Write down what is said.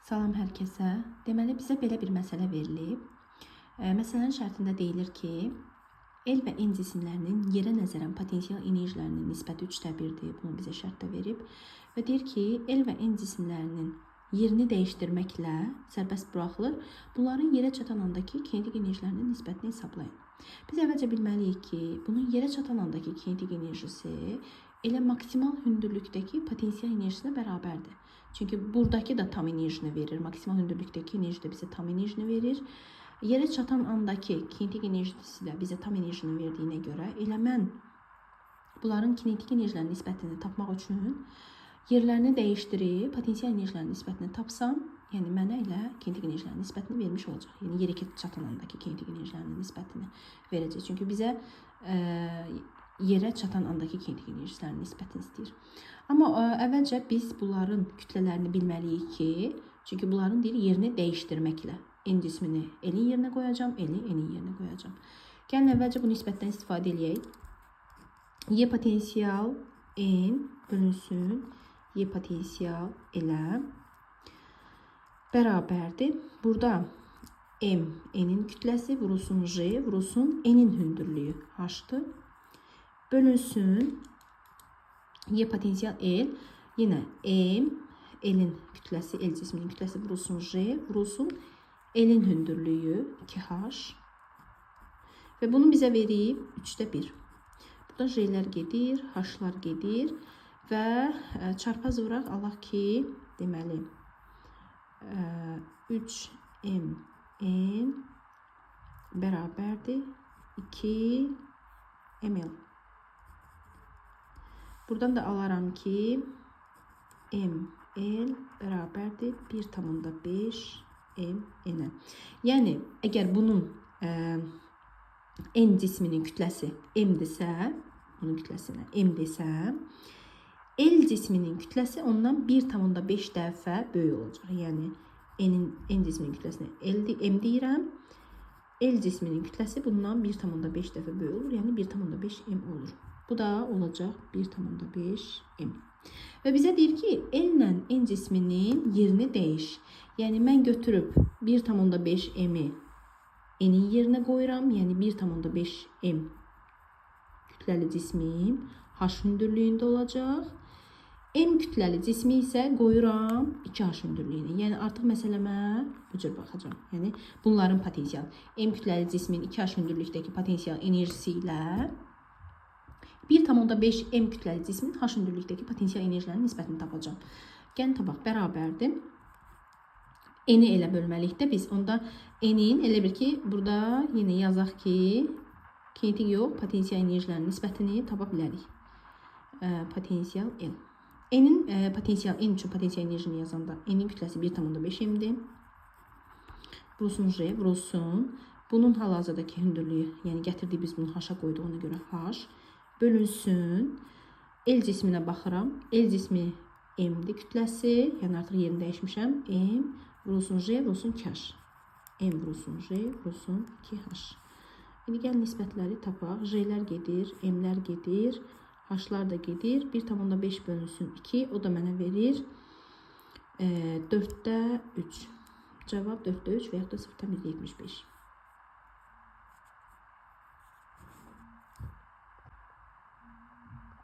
Salam hər kəsə. Deməli bizə belə bir məsələ verilib. Məsələnin şərtində deyilir ki, L və N cisimlərinin yerə nəzərən potensial enerjilərinin nisbəti 3-də 1-dir. Bunu bizə şərtdə verib və deyir ki, L və N cisimlərinin yerini dəyişdirməklə sərbəst buraxılır. Bunların yerə çatan andakı kinetik enerjilərinin nisbətini hesablayın. Biz əvvəlcə bilməliyik ki, bunun yerə çatan andakı kinetik enerjisi elə maksimal hündürlükdəki potensial enerjisinə bərabərdir. Çünki buradakı da tam enerjini verir. Maksimal hündürlükdəki enerji də bizə tam enerjini verir. Yerə çatan andakı kinetik enerjisi də bizə tam enerjini verdiyinə görə elə mən bunların kinetik enerjilərinin nisbətini tapmaq üçün yerlərini dəyişdirib potensial enerjilərinin nisbətini tapsam, yəni mənə elə kinetik enerjilərinin nisbətini vermiş olacaq. Yəni yerə çatan andakı kinetik enerjilərinin nisbətini verəcək. Çünki bizə yerə çatan andakı kinetik enerjilərinin nisbətini istəyir. Amma əvvəlcə biz bunların kütlələrini bilməliyik ki, çünki bunların deyir yerini dəyişdirməklə N cismini L-in yerinə qoyacağam, L-i N-in yerinə qoyacağam. Gəlin əvvəlcə bu nisbətdən istifadə eləyək. Y potensial N bölünsün Y potensial L-ə bərabərdir. Burada M N-in kütləsi vurulsun J vurulsun N-in hündürlüyü H-dır. Bölünsün Y potensial L yenə M L-in kütləsi, L cisminin kütləsi vurulsun J vurulsun L-in hündürlüyü 2H və bunu bizə verib 3-də 1. Burada J-lər gedir, H-lar gedir və çarpaz vuraq alaq ki, deməli 3M N bərabərdir 2 ML. Buradan da alaram ki, M L bərabərdir 1,5 M N-ə. Yəni, əgər bunun N cisminin kütləsi M-dirsə, bunun kütləsinə M desəm, L cisminin kütləsi ondan 1,5 dəfə böyük olacaq. Yəni, N cisminin kütləsinə L, M deyirəm. L cisminin kütləsi bundan 1,5 dəfə böyük olur. Yəni 1,5 M olur. Bu da olacaq 1,5 M. Və bizə deyir ki, L ilə N cisminin yerini dəyiş. Yəni mən götürüb 1,5 M-i N-in yerinə qoyuram. Yəni 1,5 M kütləli cismim H hündürlüyündə olacaq. M kütləli cismi isə qoyuram 2H hündürlüyünə. Yəni artıq məsələmə bu cür baxacağam. Yəni bunların potensial M kütləli cismin 2H hündürlükdəki potensial enerjisi ilə 1,5 M kütləli cismin H hündürlükdəki potensial enerjilərinin nisbətini tapacağam. Gəlin tapaq, bərabərdir. N-i elə bölməliyik də biz. Onda N-in elə bir ki, burada yenə yazaq ki, kinetik yox, potensial enerjilərinin nisbətini tapa bilərik. Potensial L. N-in potensial N üçün potensial enerjini yazanda N-in kütləsi 1,5 M-dir. Vurulsun J, vurulsun. Bunun hal-hazırdakı hündürlüyü, yəni gətirdik biz bunu H-a qoyduq ona görə H. Bölünsün. L cisminə baxıram. L cismi M-dir kütləsi. Yəni artıq yerini dəyişmişəm. M vurulsun J vurulsun 2H. M vurulsun J vurulsun 2H. İndi gəl nisbətləri tapaq. J-lər gedir, M-lər gedir, H-lar da gedir. 1,5 bölünsün 2. O da mənə verir 4-də 3. Cavab 4-də 3 və yaxud da 0,75.